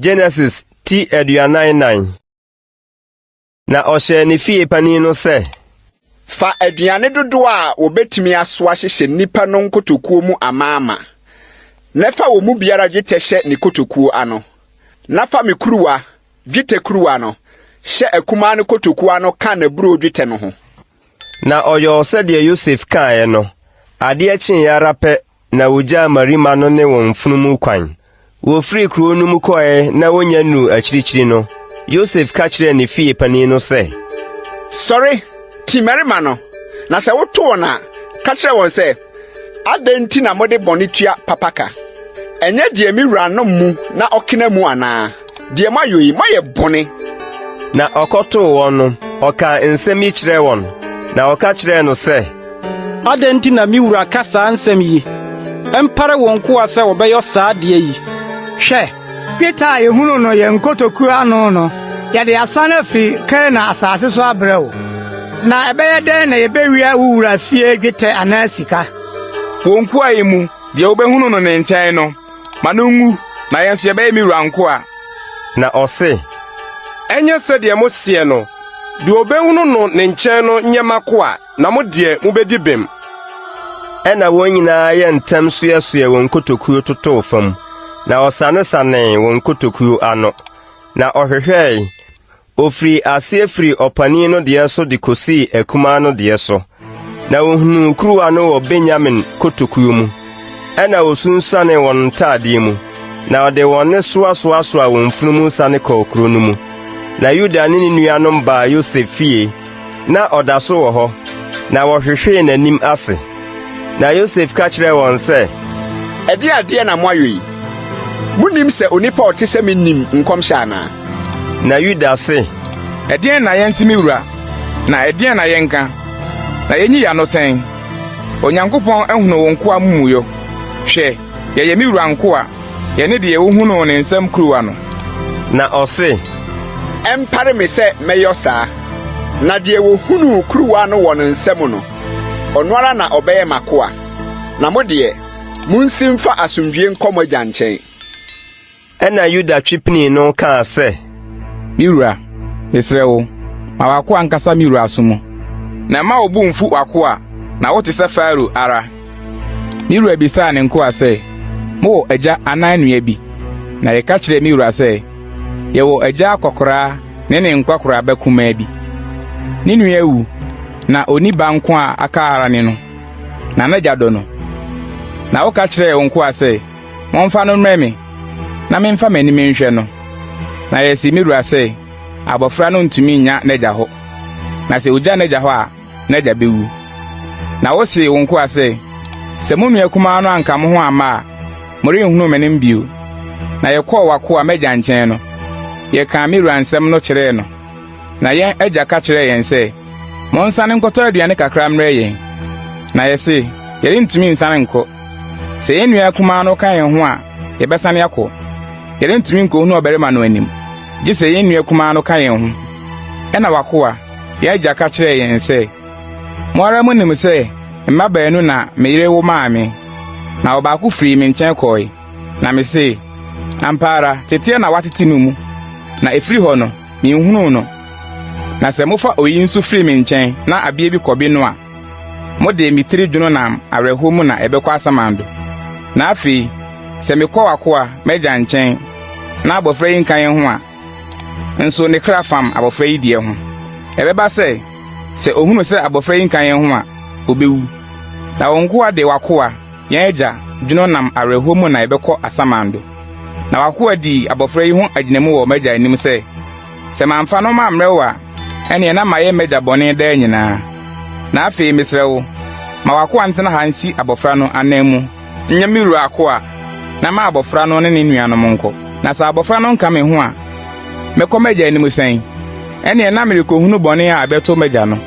Genesis ti 44. Na ɔhyɛɛ ne fie panin no sɛ, Fa aduane dodoɔ a wɔbɛtumi asoa hyehyɛ nnipa no nkotokuo mu amaama, na fa wɔn mu biara dwetɛ hyɛ ne kotokuo ano. Na fa me kuruwa, dwetɛ kuruwa no, hyɛ akumaa no kotokuo ano ka n'aburoo dwetɛ no ho. Na ɔyɔɔ sɛdeɛ Yosef kaeɛ no. Adeɛ kyeeɛ ara pɛ na wɔgyaa mmarima no ne wɔn mfunumu kwan. Wɔfirii kuro no mu kɔeɛ na wɔnnya nnuruu akyirikyiri no, Yosef ka kyerɛɛ ne fie panin no sɛ, Sɔre, ti mmarima no, na sɛ woto wɔn a, ka kyerɛ wɔn sɛ, 'Adɛn nti na mode bɔne tua papa ka? Ɛnyɛ deɛ me wura nom mu na ɔkena mu anaa? Deɛ moayɔ yi, moayɛ bɔne. Na ɔkɔtoo wɔn no, ɔkaa nsɛm yi kyerɛɛ wɔn, na ɔka kyerɛɛ no sɛ, Adɛn nti na me wura ka saa nsɛm yi? Ɛmpare wo nkoa sɛ wɔbɛyɔ saa adeɛ yi. Hwɛ, dwetɛ a yehunuu no yɛn nkotokuo ano no, yɛde asan afi Kanaan asase so abrɛ wo. Na ɛbɛyɛ dɛn na yebewia wo wura fie dwetɛ anaa sika? Wo nkoa yi mu, deɛ wobɛhunu no ne nkyɛn no, ma no nwu, na yɛn nso yɛbɛyɛ me wura nkoa. Na ɔse, Ɛnyɛ sɛdeɛ moseɛ no, deɛ wɔbɛhunu no ne nkyɛn no nyɛ m'akoa, na mo deɛ, mobɛdi bem. Ɛnna wɔn nyinaa yɛɛ ntɛm soɛsoɛɛ wɔn nkotokuo totoo fam, na wɔsanesanee wɔn nkotokuo ano. Na ɔhwehwɛe, ɔfirii aseɛ firii ɔpanin no deɛ so de kɔsii akumaa no deɛ so, na ɔhunuu kuruwa no wɔ Benyamin kotokuo mu. Ɛnna wɔsunsuanee wɔn ntadeɛ mu, na wɔde wɔn nnesoa soasoaa wɔn mfunumu sane kɔɔ kuro no mu. Na Yuda ne ne nuanom baa Yosef fie. Na ɔda so wɔ hɔ, na wɔhwehwee n'anim ase. Na Yosef ka kyerɛɛ wɔn sɛ, Ɛdeɛn adeɛ na moayɔ yi? Monnim sɛ onipa a ɔte sɛ me nim nkɔmhyɛ anaa? Na Yuda se, Ɛdeɛn na yɛnse me wura, na ɛdeɛn na yɛnka? Na yenyi yɛn ano sɛn? Onyankopɔn ahunu wo nkoa amumuyɔ. Hwɛ, yɛyɛ me wura nkoa, yɛne deɛ wohunuu ne nsam kuruwa no. Na ɔse, Ɛmpare me sɛ mɛyɔ saa! Na deɛ wɔhunuu kuruwa no wɔ ne nsam no, ɔno ara na ɔbɛyɛ m'akoa, na mo deɛ, monsi mfa asomdwoeɛ nkɔ mo agya nkyɛn. Ɛnna Yuda twe pinii no kaa sɛ, Me wura, mesrɛ wo, ma w'akoa nkasa me wura aso mu. Na mma wo bo mmfu w'akoa, na wote sɛ Farao ara. Me wura bisaa ne nkoa sɛ, 'Mowɔ agya anaa nua bi? Na yɛka kyerɛɛ me wura sɛ, 'Yɛwɔ agya akwakoraa ne ne nkwakoraa ba kumaa bi. Ne nua awu, na onni ba nko a aka ara ne no, na n'agya dɔ no. Na woka kyerɛɛ wo nkoa sɛ, 'Momfa no mmrɛ me, na memfa m'ani menhwɛ no.' Na yɛsee me wura sɛ, 'Abofra no ntumi nnya n'agya hɔ, na sɛ ogya n'agya hɔ a, n'agya bewu. Na wosee wo nkoa sɛ, 'Sɛ mo nua kumaa no anka mo ho amma a, morenhunu m'anim bio.' Na yɛkɔɔ w'akoa m'agya nkyɛn no, yɛkaa me wura nsɛm no kyerɛɛ no. Na yɛn agya ka kyerɛɛ yɛn sɛ, 'Monsane nkɔtɔ aduane kakra mmrɛ yɛn.' Na yɛse, 'Yɛrentumi nsiane nkɔ. Sɛ yɛn nua kumaa no ka yɛn ho a, yɛbɛsane akɔ. Yɛrentumi nkohunu ɔbarima no anim, gye sɛ yɛn nua kumaa no ka yɛn ho. Ɛnna w'akoa, Yɛn agya ka kyerɛɛ yɛn sɛ, 'Mo ara munim sɛ mma baanu na me yere wo maa me, na ɔbaako firii me nkyɛn kɔe, na mise, Ampa ara, teteɛ na wɔatete no mu, na ɛfiri hɔ no, minhunuu no. Na sɛ mofa oyi nso firi me nkyɛn na abea bi kɔbe no a, mode me tiri dwono nam awerɛhoɔ mu na ɛbɛkɔ asamando. Na afei, sɛ mekɔ w'akoa, m'agya nkyɛn, na abɔfra yi nka yɛn ho a, Nso ne kra fam abɔfra yi deɛ ho. Ɛbɛba sɛ, sɛ ohunu sɛ abɔfra yi nka yɛn ho a, obewu. Na wo nkoa de w'akoa, yɛn agya, dwono nam awerɛhoɔ mu na ɛbɛkɔ asamando. Na w'akoa dii abɔfra yi ho agyinamu wɔ m'agya anim sɛ, 'Sɛ mamfa no mammrɛ wo a, ɛnneɛ na mayɛ m'agya bɔne daa nyinaa. Na afei mesrɛ wo, ma w'akoa ntena ha nsi abɔfra no ananmu. Nyɛ me wura akoa, na ma abofra no ne ne nuanom nkɔ. Na sɛ abofra no nka me ho a, mɛkɔ m'agya anim sɛn? Ɛnneɛ na merekohunu bɔne a ɛbɛto m'agya no.